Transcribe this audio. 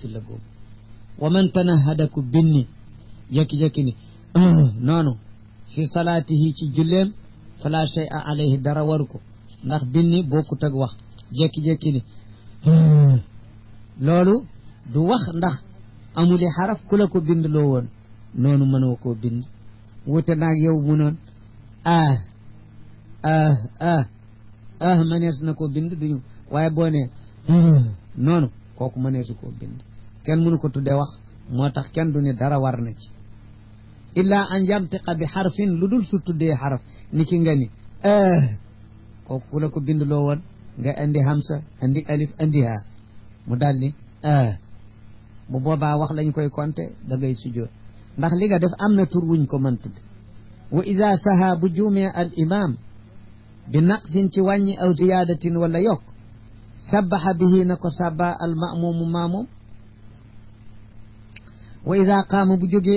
fi la góob wa man tanahadaku binni jekki-jekki ni noonu fi salaatihi ci julleem fala shay'a alayhi dara waru ko ndax binni bokkut ak wax jekki-jekki ni loolu du wax ndax amuli xaraf ku la ko bind loo woon noonu mënoo koo bind wute naag yow mu noon mënees na koo bind duñu waaye boo ne noonu kooku mëneesu koo bind kenn mënu ko tuddee wax moo tax kenn du ne dara war na ci illa an yantiqa bi xarfin lu dul su tuddee xaraf ni ki nga ni kooku ku la ko bind loo woon nga andi hamsa andi alif andi haa mu daal ni bu boobaa wax lañ koy compter da ngay sujjoot ndax li nga def am na tur wuñ ko mën tudde wa ida saha bu juumee al imam bi naqsin ci wàññi aw ziyaadatin wala yokk sabbaxa bihi na ko sabba al mamumu maamum wa ida qaama bu jógee